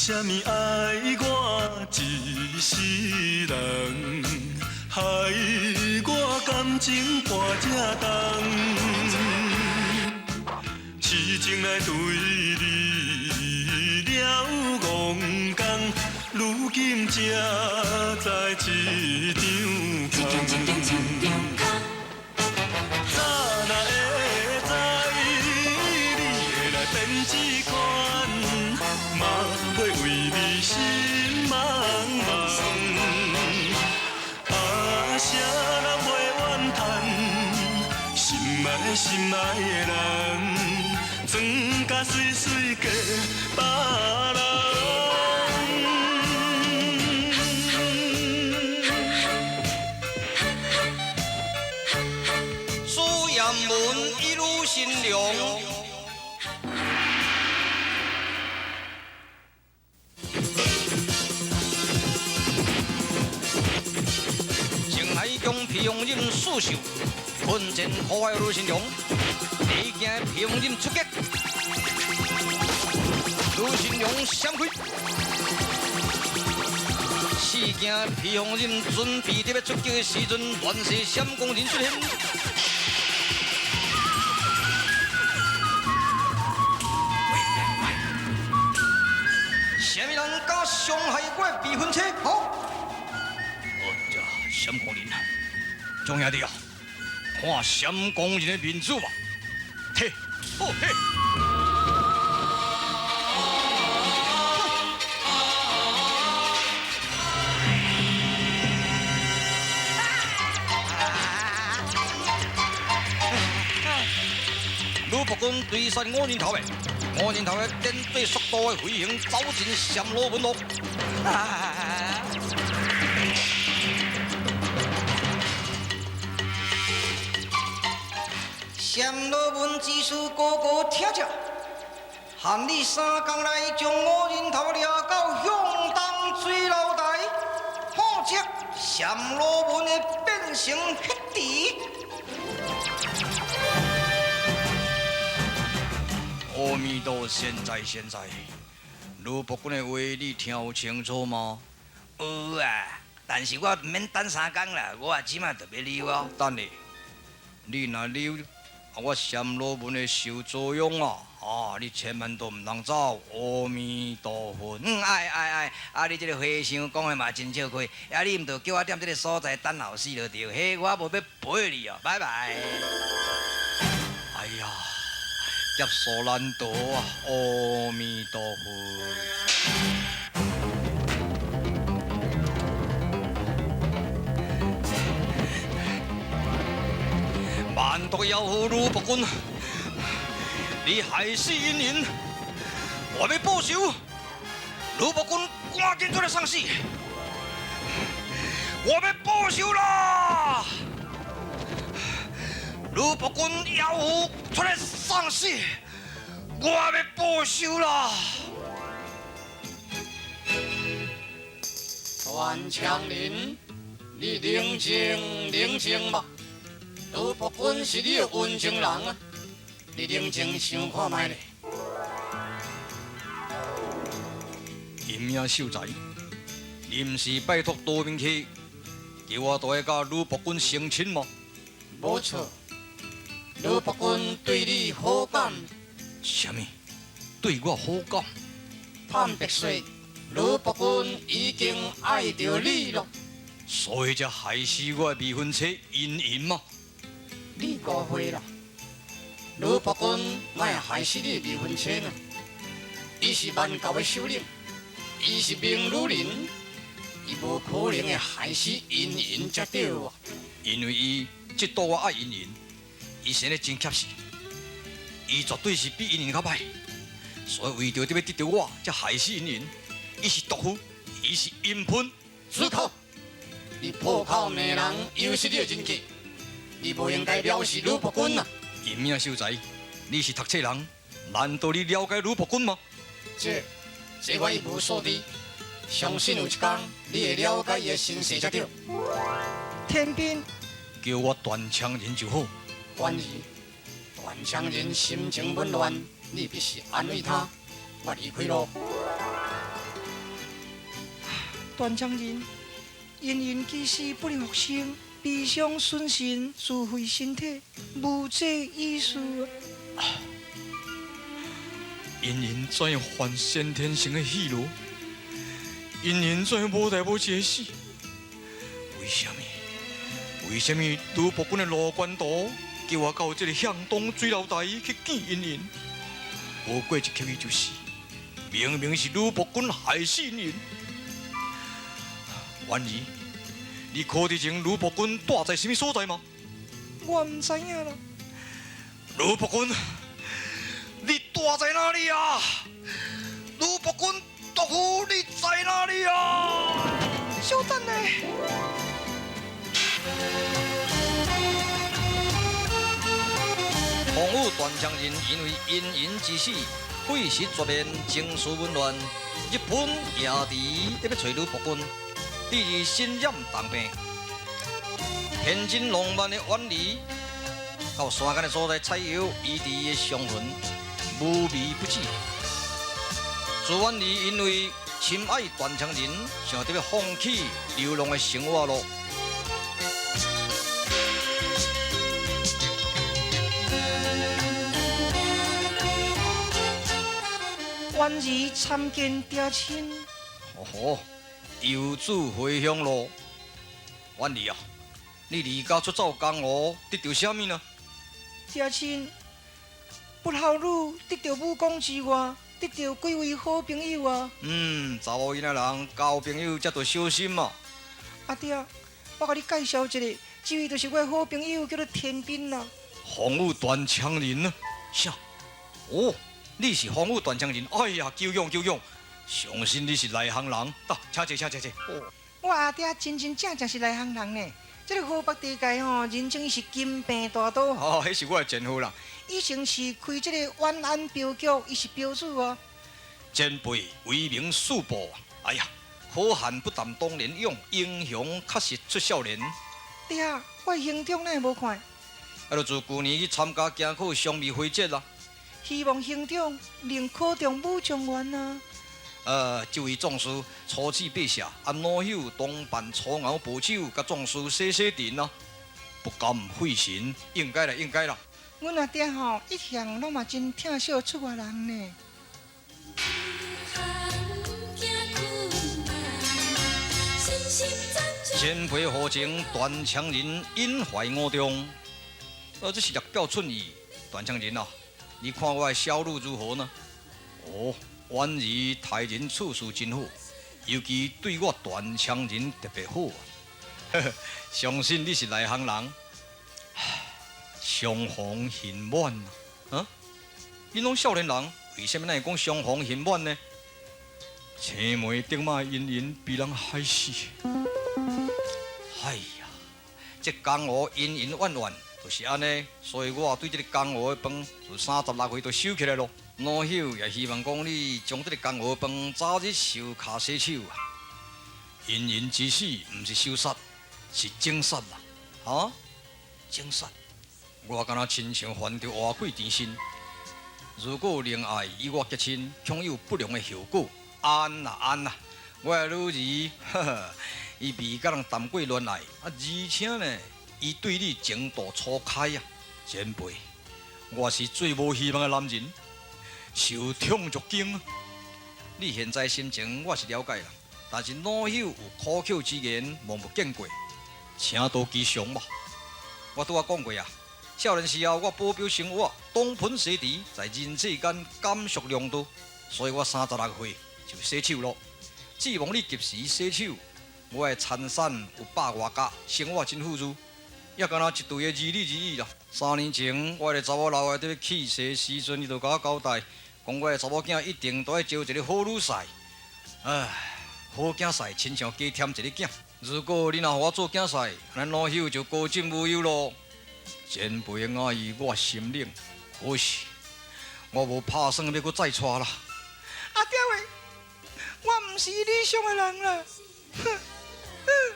啥物愛我一世人，害我感情跋這重，痴情來對你了戇工，如今才知一場空。早若會知你會來變這款，嘛袂為你心茫茫。啊，啥人袂怨嘆？心愛心愛的人，裝甲媠媠嫁別人。蘇艷文一路新娘。青海江披风人苏秀，困前可爱女新娘，第一惊披风人出击，女新娘闪开。四惊披风人准备伫欲出击的时阵，乱世闪光人出现。啥物人敢傷害我的未婚妻？吼！哦，這閃光人，眾兄弟啊，看閃光人的面子吧！退，好退。呂伯君追殺五人頭的，五人頭的點對速度的飛行走進暹羅文路。暹羅文之事個個聽者，限你三工內將五人頭掠到向東水樓台，否則暹羅文會變成黑池。阿彌陀現在現在，呂伯君的話你聽有清楚嗎？有啊，但是我毋免等三工啦，我這馬就欲溜哦。等下，你若溜，啊，我暹羅文會受作用啊！啊，你千萬都毋通走，阿彌陀佛。嗯，愛愛愛，啊，你這個和尚講的嘛真笑虧，啊，你毋著叫我踮這個所在等候死就對，彼我無欲陪你哦，拜拜。哎呀！劫數難逃啊！阿彌陀佛。萬毒妖婦呂伯君，你害死茵茵，我欲報仇！呂伯君，趕緊出來送死！我欲報仇啦！呂伯君妖婦出來送死，我欲報仇啦！段長林，你冷靜冷靜吧。呂伯君是你的溫情人啊，你冷靜想看覓咧。陰影秀才，你毋是拜託多明去，叫我倒去佮呂伯君成親嗎？無錯。呂伯君對你好感？啥物？對我好感？坦白說，呂伯君已經愛著你囉。所以才害死我的未婚妻茵茵嗎？你誤會啦，呂伯君哪會害死你未婚妻呢？伊是萬教的首領，伊是明女人，伊無可能會害死茵茵才對啊。因為伊嫉妒我愛茵茵。伊生得真怯死，伊絕對是比茵茵較歹，所以為著欲得著我，才害死茵茵。伊是毒婦，伊是陰分。住口！你破口罵人，有失你的人格，你無應該藐視呂伯君啊！陰影秀才，你是讀冊人，難道你了解呂伯君嗎？這我一無所知，相信有一天你會了解伊的身世才對。天邊叫我斷腸人就好。關兒，斷腸人心情紊亂，你必須安慰他。我離開囉。斷腸人，殷殷其實不能復生，悲傷損神，自毀身體，無濟於事。殷殷怎樣患先天性的氣瘻？殷殷怎樣無代無誌的死？為啥物？為啥物呂伯君的羅關圖叫我到這个向東水樓台去見殷殷？無過一刻伊就死，明明是呂伯君害死殷殷。婉兒，你可知影呂伯君住在啥物所在嗎？我毋知影啦。呂伯君，你住在哪裡啊？呂伯君，毒婦，你在哪裡啊？稍等下。風雨斷腸人因為殷殷之死，廢屍絕面，情緒紊亂，日本夜佇咧欲揣呂伯君，致伊身染重病。天真浪漫的婉兒，到山間的所在採藥醫治伊的傷痕，無微不至。朱婉兒因為深愛斷腸人，想著欲放棄流浪的生活囉。婉兒參見爹親。哦吼，遊子回鄉囉。婉兒啊，你離家出走江湖，得著啥物呢？爹親，不孝女得著武功之外，得著幾位好朋友啊。嗯，查某囡仔人交朋友才著小心嘛。阿爹，我共你介紹一下，這位就是我的好朋友，叫做天斌啦。風雨斷腸人啊？啥？哦，你是風雨斷腸人？哎呀，久仰久仰，相信你是內行人。到，請坐，請坐，坐。哦，我阿爹真真正正是內行人呢。這个河北地界吼，人稱伊是金病大刀。哦，彼是我的前夫啦。以前是開這个晚安鏢局，伊是鏢主哦。前輩為民恕報，哎呀，好漢不談當年勇，英雄確實出少年。對啊，我的兄長哪會無看？啊，就自舊年去參加京考雙美會節啦。希望兄長能考中武狀元啊！這位壯士初次拜謝，啊，老朽當辦粗牛步手，佮壯士洗洗塵啊，不敢費神，應該啦，應該啦。阮阿爹吼一向攏嘛真疼惜出外人呢。前輩何情斷腸人隱懷我中，這是略表春意。斷腸人啊，你看我的小女如何呢？哦，婉兒待人處事真好，尤其對我斷腸人特別好啊！相信你是內行人，相逢恨晚啊！你攏少年人，為啥物咱會講相逢恨晚呢？青梅竹馬殷殷被人害死。哎呀，這江湖恩恩怨怨就是按呢，所以我對這个江湖的飯自36歲就收起來囉。老朽也希望講你將這个江湖飯早日收跤洗手啊！殷殷之死，毋是仇殺，是情殺啦！哈，情殺！我敢若親像犯著活鬼纏身。如果另愛與我結親，恐有不良的後果。安啦安啦，我的女兒，呵呵，伊未佮人談過戀愛，啊，而且呢，伊對你情竇初開啊，前輩，我是最無希望的男人，受寵若驚。你現在心情我是了解啦，但是老朽有苦口之言，望勿見過，請多吉祥吧。我拄仔講過啊，少年時候我保鏢生活，東奔西馳，在人世間感觸良多，所以我36歲就洗手囉。指望你及時洗手，我的田產有百外家，生活真富裕，也敢若一對的兒女而已啦。3年前，我的查某老的佇咧去世時陣，伊就共我交代，講我的查某囝一定都愛招一个好女婿。唉，好囝婿親像加添一个囝。如果你若予我做囝婿，咱老朽就高枕無憂囉。前輩的愛意我心領，可惜我無拍算欲閣再娶啦。阿爹喂，我毋是理想的人啦。哼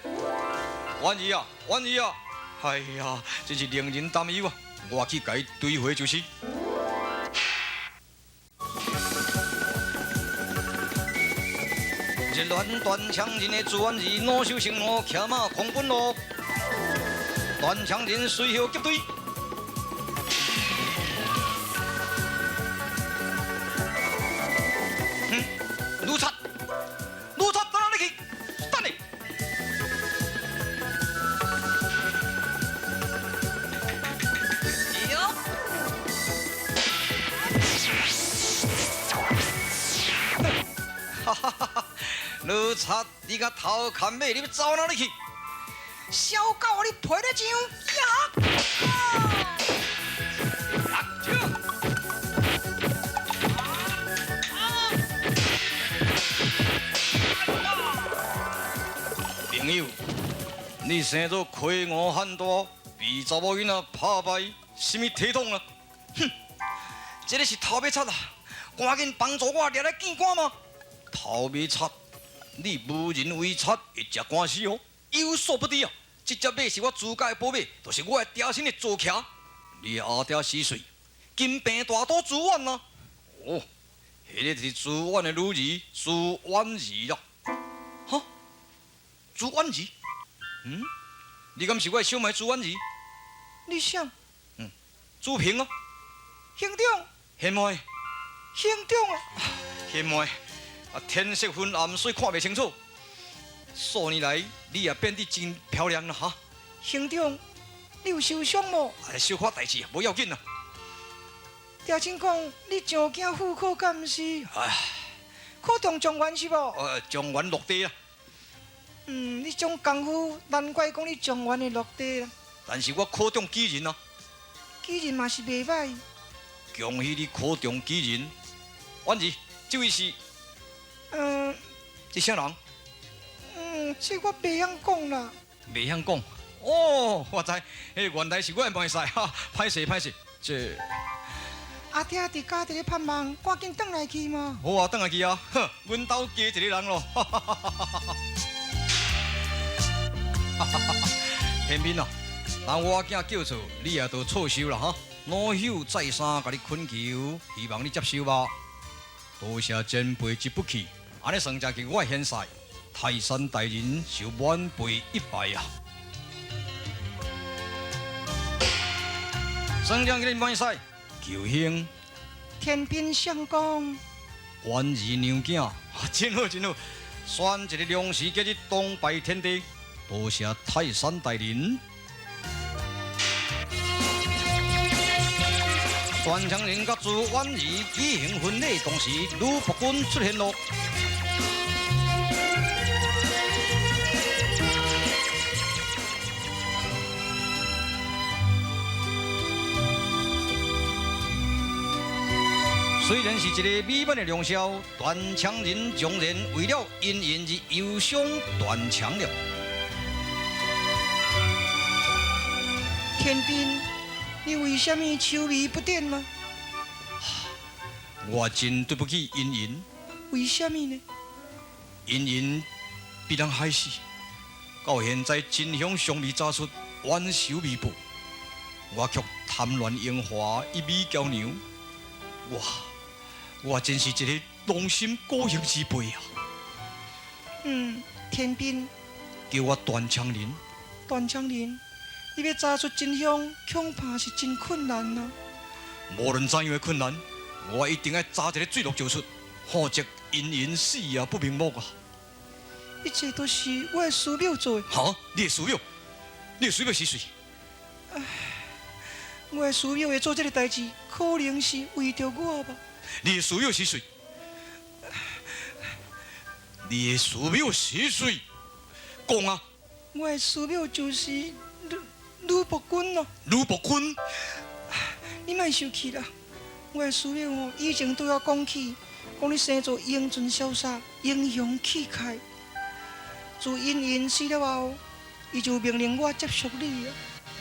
哼。婉兒啊，婉兒啊，哎呀，真是令人擔憂啊！我去共伊追回就是。热恋断肠人的朱婉儿恼羞成怒，骑马狂奔路，断肠人随后击队。哼，奴才，奴才到哪里去？等下。哈哈哈哈！奴才，你甲头牵马，你欲走哪里去？小狗，你陪咧上，朋友，你生做魁梧汉大，被查某囡仔拍败，啥物体统啊？哼，这个是头尾贼啊！赶紧帮助我掠来见官嘛！头尾贼，你无人为贼，会食官司哦，有所不知啊！这只马是我朱家的宝马，就是我的爹身的坐骑。你的阿爹是谁？金平大都朱婉啊！哦，彼个就是朱婉的女儿朱婉儿啦。哈，朱婉儿？嗯，你敢是我的小妹朱婉儿？你谁？嗯，朱平啊。兄长。贤妹。兄长啊。贤妹。啊，天色昏暗，所以看袂清楚。数年来，你也变得真漂亮了哈。兄长，你有受伤无？哎，小可代志，无要紧啦。听亲讲，你上京赴考，敢毋是？哎，考中状元是无？状元落地啦。嗯，你种功夫，难怪讲你状元会落地啦。但是我考中举人啊。举人嘛是袂歹。恭喜你考中举人，婉儿，这位是？嗯，这啥人？嗯，这我袂晓讲啦。袂晓讲？哦，我知，彼原来是我的妹婿哈，歹势歹势，这阿爹伫家伫咧盼望，赶紧转来去嘛。好啊，转来去啊，哼，阮兜加一个人咯。哈哈哈哈哈哈！天斌啊，当我囝叫错，你也都错收啦哈。老朽再三共你恳求，希望你接受吧。多谢前辈之不弃，按呢算正经我现世泰山大人受晚辈一拜啊！算正经万岁，求兄天兵相公，婉儿娘囝，真好真好，选一个良时吉日当拜天地，多谢泰山大人。断肠人佮朱婉儿举行婚礼，同时吕伯君出现咯。虽然是一个美满的良宵，断肠人仍然为了姻缘而忧伤断肠了。天斌，你为什么愁眉不展呢？我真对不起茵茵。为什么呢？茵茵被人害死，到现在真相尚未查出，冤仇未报，我却贪恋荣华，一味娇娘。我真是一个狼心狗血之辈啊！嗯，天斌，叫我断肠人。断肠人，你欲查出真相，恐怕是真困难啊！无论怎样的困难，我一定爱查一个水落石出，否则茵茵死也不瞑目啊！一切都是我的师表做的。哈？你的师表？你的师表是谁？唉，我的师表会做这个代志，可能是为著我吧。你的师表是谁？你的师表是谁？讲啊！我的师表就是吕伯君咯。吕伯君，你莫生气啦。我的师表哦，以前对我讲起，讲你生做英俊潇洒，英雄气概。自茵茵死了后，伊就命令我接触你啊。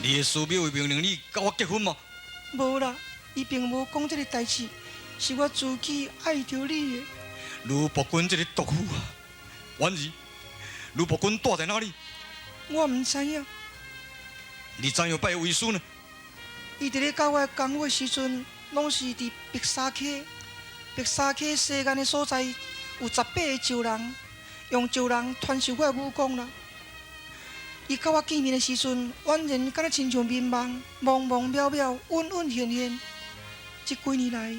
你的师表会命令你佮我结婚吗？无啦，伊并无讲这个代志，是我自己爱著你的。吕伯君这个毒妇啊，婉儿，吕伯君住在哪里？我毋知影。你怎样拜为师呢？伊伫咧教我功夫的时阵，拢是伫白沙溪。白沙溪西岸的所在有18个石人，用石人传授我的武功啦。伊佮我见面的时阵，宛然敢若亲像眠梦，茫茫渺渺，隐隐现现。这几年来，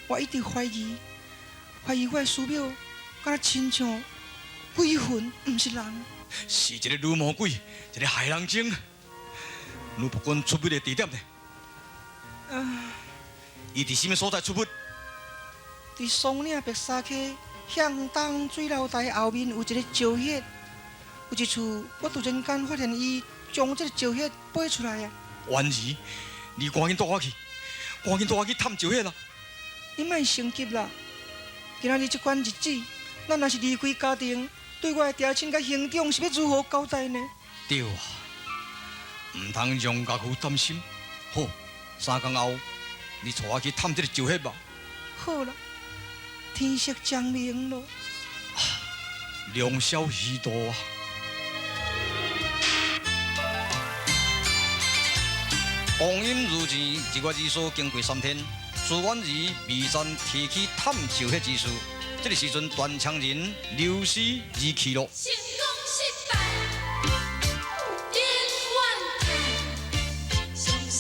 我一直怀疑，怀疑我的师表敢若亲像鬼魂，毋是人。是一个女魔鬼，一个害人精。卢伯君出没的地点呢？啊！伊伫啥物所在出没？伫松岭白沙溪向东水楼台后面有一个石穴。有一次，我突然间发现伊将这个石穴飞出来啊！婉儿，你赶紧带我去，赶紧带我去探石穴啦！你莫生急啦，今仔日这款日子，咱若是离开家庭，对我的爹亲佮兄长是欲如何交代呢？对啊，毋通让家父担心。好，三工后，你带我去探这个石穴吧。好啦，天色将明咯。良宵虚度啊！光阴如箭，日月如梭，经过三天，朱婉儿未曾提起探石穴之事。这个时阵，断肠人流尸而去了。成功失败，永远痛，相信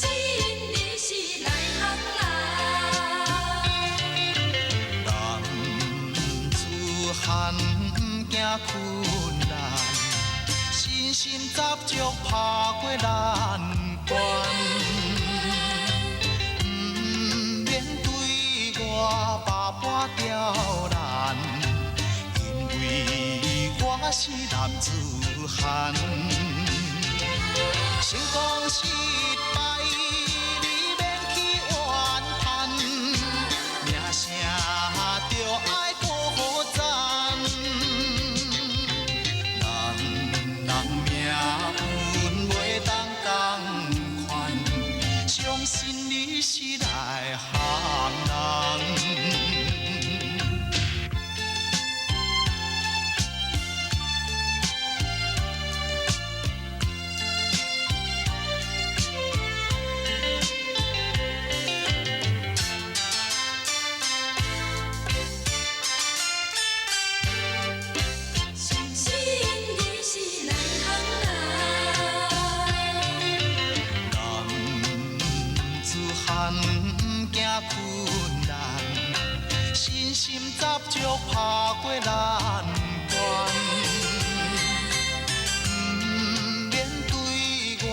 你是内行人。男子汉不惊困难，信心十足拍过难关。毋免对我百般刁难，因为我是男子汉。成功失败，你免去怨叹，名声著爱搁赞。人人命运袂当仝款，相信你是内行人。相信你是内行人。男子汉不惊困难，信心十足拍过难关。毋免对我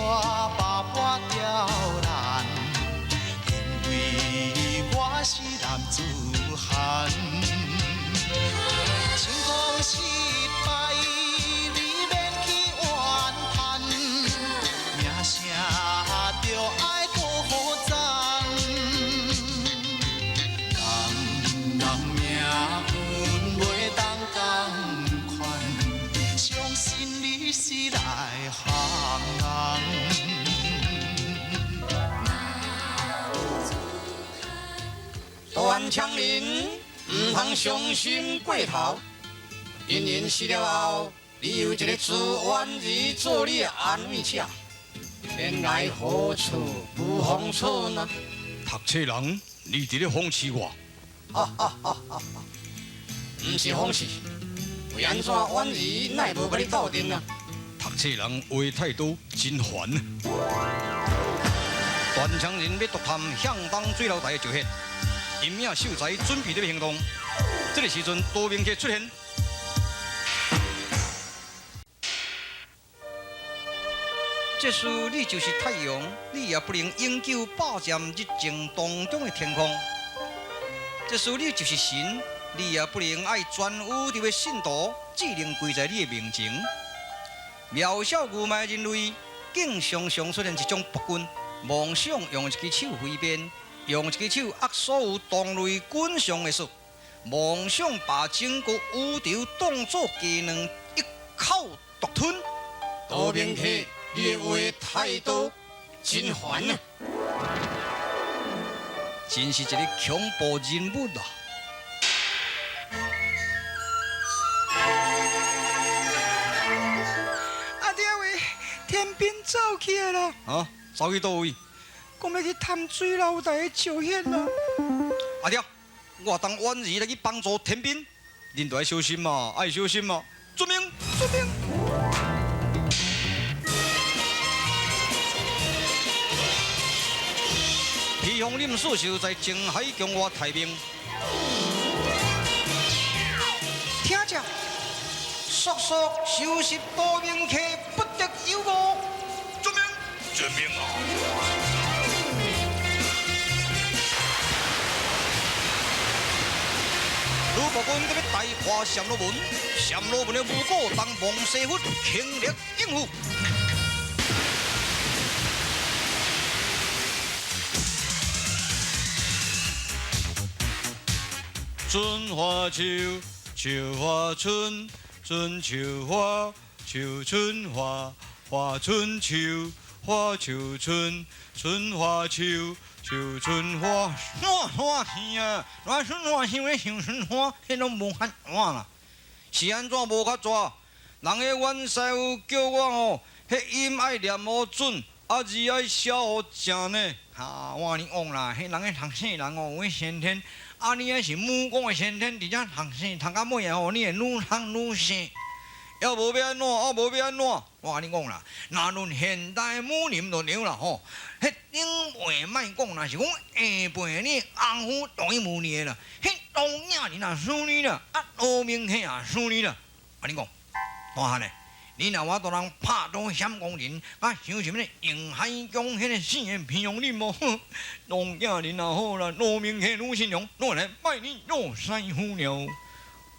百般刁难，因为我是男子汉。成功失败，你免去怨叹，名声著爱搁赞。人人命运袂当仝款，相信你是内行人。断肠人毋通伤心过头，因因死了后，你有一个朱婉儿做你的安慰者，天来何处无芳草呢？读册人，你伫咧讽刺我？毋是讽刺，为按怎婉儿奈无佮你斗阵啊？读册人话太多，真烦。断肠人欲独探向东水楼台的石穴，阴影秀才准备咧行动。这个时阵，多明客出现。这时你就是太阳，你也不能永久霸占日正当中的天空。这时你就是神，你也不能爱全宇宙的信徒只能跪在你的面前。渺小愚昧的人类，竟常常出现一种暴君，妄想用一支手挥鞭，用一支手压所有同类滚上的手，妄想把整个宇宙当作鸡卵一口独吞。多明客，你的话太多，真烦啊！真是一个恐怖人物啊！阿爹喂，天兵走起来啦！啊，走去佗位？讲欲去探水楼台的石穴啦！阿爹，我当婉儿来去帮助天兵，恁著爱小心嘛，爱小心嘛，遵命，遵命。披风岭四秀在靖海宫外待命。听者，速速收拾杜明客，不得有误。遵命，遵命啊！吕伯君欲大破暹罗门，暹罗门的无辜当王师傅倾力应付。春花秋，秋花春，春秋花，秋春花，花春秋，花秋春，春花秋，秋春花。我花去啊，我春花想咧想春花，彼拢无法换啦。是按怎无较蛇？人彼阮师傅叫我吼，彼音爱念好准，啊字爱写好正呢。哈，我共你讲啦，彼人彼读书人哦，有彼先天。啊！你彼是武功的先天，伫遮读书读到尾啊吼，你会愈读愈生。犹无欲按怎，犹无欲按怎？我共你讲啦，若论现代武林就对啦吼，彼顶辈莫讲啦，是讲下辈你功夫当然无你的啦。彼杜影人也输你啦，啊罗明客也输你啦。我共你讲，大汉嘞，你若我大人拍倒闪光人，啊想啥物靖海宫彼个死的披风岭无？杜影人也好啦，罗明客吕信良，拢会来拜你做师傅了。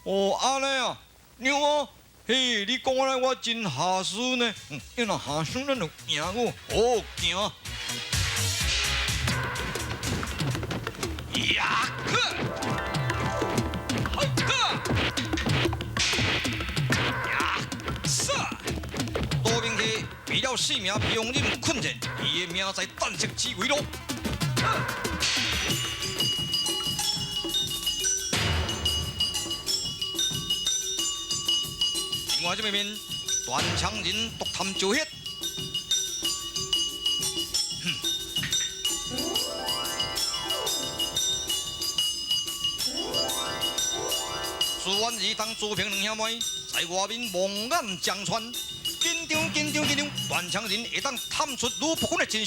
哦，按呢啊，娘哦。嘿，你讲按呢，我真下输呢。你若下输，咱就赢我。好，行。呀呵，好呵，呀撒。杜明客为了性命，披风岭困战，伊的命在旦夕之危咯。另外这边断肠人独探招血。朱婉儿当朱平两兄妹在外面望眼将穿，紧张紧张紧张，断肠人会当探出吕伯君的真。